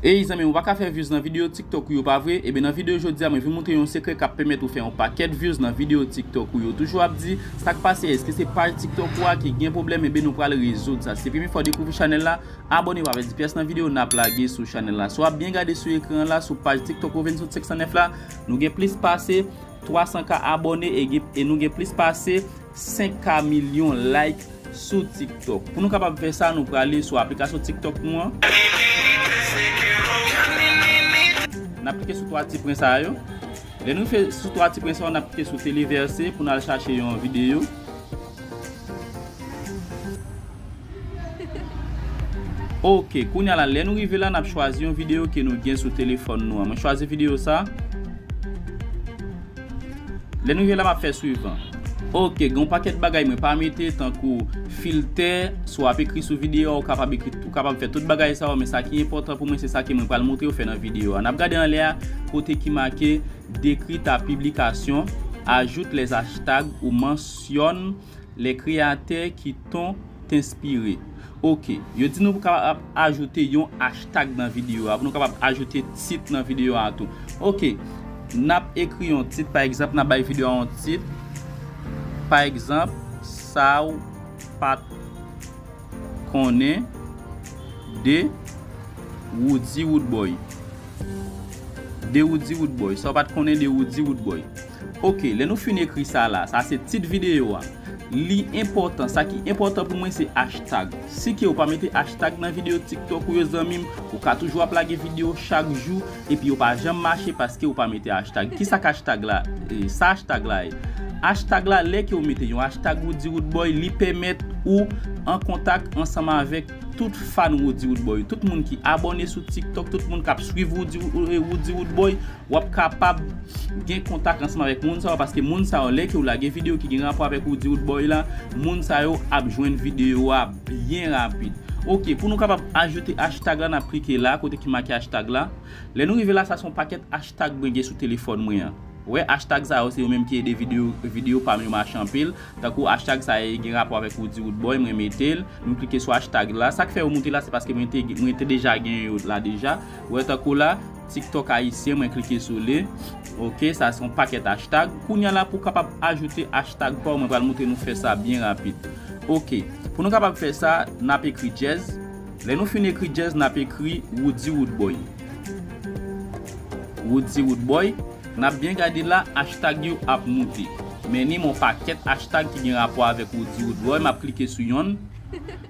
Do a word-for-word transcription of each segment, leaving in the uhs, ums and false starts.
Ey zanmi m, ou pa ka fè views nan videyo TikTok ou yo, pa vre? Ebyen, nan videyo jodi a, mwen vin montre yon sekrè k ap pèmèt ou fè yon pakèt views nan videyo TikTok ou yo. Toujou ap di, sa k pase, èske se paj TikTok ou a ki gen pwoblèm? Ebyen, nou pral rezoud sa. Si se premye fwa w dekouvri chanèl la, abòne, pa pèdi pyès nan videyo n ap lage sou chanèl la. Si w ap byen gade sou ekran an la, sou paj TikTok Rovenson senk san nèf la, nou gen plis pase twa san K abòne e gen, e nou gen plis pase senk K milyon like sou TikTok. Pou nou kapab fè sa, nou prale sou aplikasyon TikTok nou an. N ap klike sou twa ti pwen sa yo. Lè nou fè sou twa ti pwen sa yo, n ap klike sou televèse pou n al chache yon videyo. Ok, kounye a la, lè nou rive la, n ap chwazi yon videyo ke nou gen sou telefòn nou an. Mwen chwazi videyo sa. Lè nou rive la, m ap fè swivan. Ok, gen yon pakèt bagay mwen pa mete, tankou filtè, si w ap ekri sou videyo a, ou kapab ekri, ou kapab fè tout bagay sa yo, men sa ki enpòtan pou mwen, se sa ke mwen pral montre w fè nan videyo a. N ap gade anlè a, kote ki make décris ta publication, ajoute les hashtags ou mentionne les créateurs qui t'ont inspiré. Ok, yo di nou pou kapab ajoute yon hashtag nan videyo a, pou nou kapab ajoute tit nan videyo a tou. Ok, n ap ekri yon tit, pa egzanp, n ap bay videyo a yon tit, pa egzanp, sa w pa t konnen de Roody Roodboy. De Roody Roodboy. Sa w pa t konnen de Roody Roodboy. Ok, lè nou fin ekri sa la, sa se tit videyo a. Li enpòtan, sa ki enpòtan pou mwen se hashtag. Si ke ou pa mete hashtag nan videyo TikTok ou yo, zanmi m, ou ka toujou ap lage videyo chak jou, epi yo pa janm mache paske ou pa mete hashtag. Ki sa k hashtag la? E, sa hashtag la ye? Hashtag la, lè ke ou mete yon hashtag Roody Roodboy, li pèmèt ou an kontak ansanm avèk tout fan Roody Roodboy, tout moun ki abòne sou TikTok, tout moun k ap swiv Roody, Roody Roodboy, w ap kapab gen kontak ansanm avèk moun sa yo, paske moun sa yo, lè ke w lage videyo ki gen rapò avèk Roody Roodboy la, moun sa yo ap jwenn videyo a byen rapid. Ok, pou nou kapab ajoute hashtag la, n ap klike la, kote ki make hashtag la. Lè nou rive la, sa se yon pakèt hashtag mwen gen sou telefòn mwen an. Wè, hashtag sa yo, se yo menm ki ede videyo, videyo pa m yo mache anpil. Tankou hashtag sa e gen rapò avèk Roody Roodboy, mwen mete l, mwen klike sou hashtag la. Sa k fè yo moute la, se paske mwen te, mwen te deja gen yo la deja. Wè, tankou la, TikTok ayisyen, mwen klike sou li. Ok, sa se yon pakèt hashtag. Kounye a la, pou w kapab ajoute hashtag pa w, mwen pral montre nou fè sa byen rapid. Ok, pou nou kapab fè sa, n ap ekri jazz. Lè nou fin ekri jazz, n ap ekri Roody Roodboy. Roody Roodboy. N ap byen gade la, hashtag yo ap moute. Men ni yon pakèt hashtag ki gen rapò avèk Roody Roodboy, m ap klike sou yonn.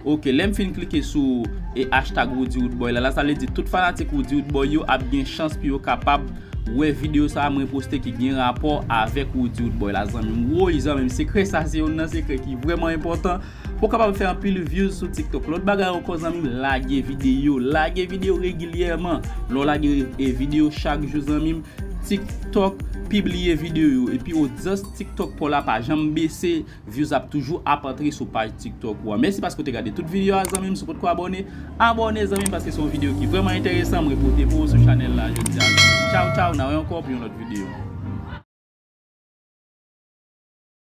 Ok, lè m fin klike sou e hashtag Roody Roodboy la, la sa vle di tout fanatik Roody Roodboy yo ap gen chans pou yo kapab wè videyo sa a mwen poste ki gen rapò avèk Roody Roodboy la, zanmi m. Woy, zanmi m, sekrè sa se youn nan sekrè ki vrèman enpòtan. Pou w kapab fè anpil views sou TikTok. Lòt bagay ankò, zanmi m, lage videyo. Lage videyo regilyèman. Lè w lage, e, videyo chak jou, zanmi m, TikTok pibliye videyo yo. Epi odyans TikTok pa w la pa janm bese. Views ap toujou ap antre sou paj TikTok ou a. Mèsi paske w te gade tout videyo a, zanmi m. Si w potko abòne, abòne, zanmi m, paske se yon videyo ki vrèman enteresan. Mwen pote pou ou sou chanèl la jodi a. Tchaw, tchaw, n a wè ankò pou yon lòt videyo.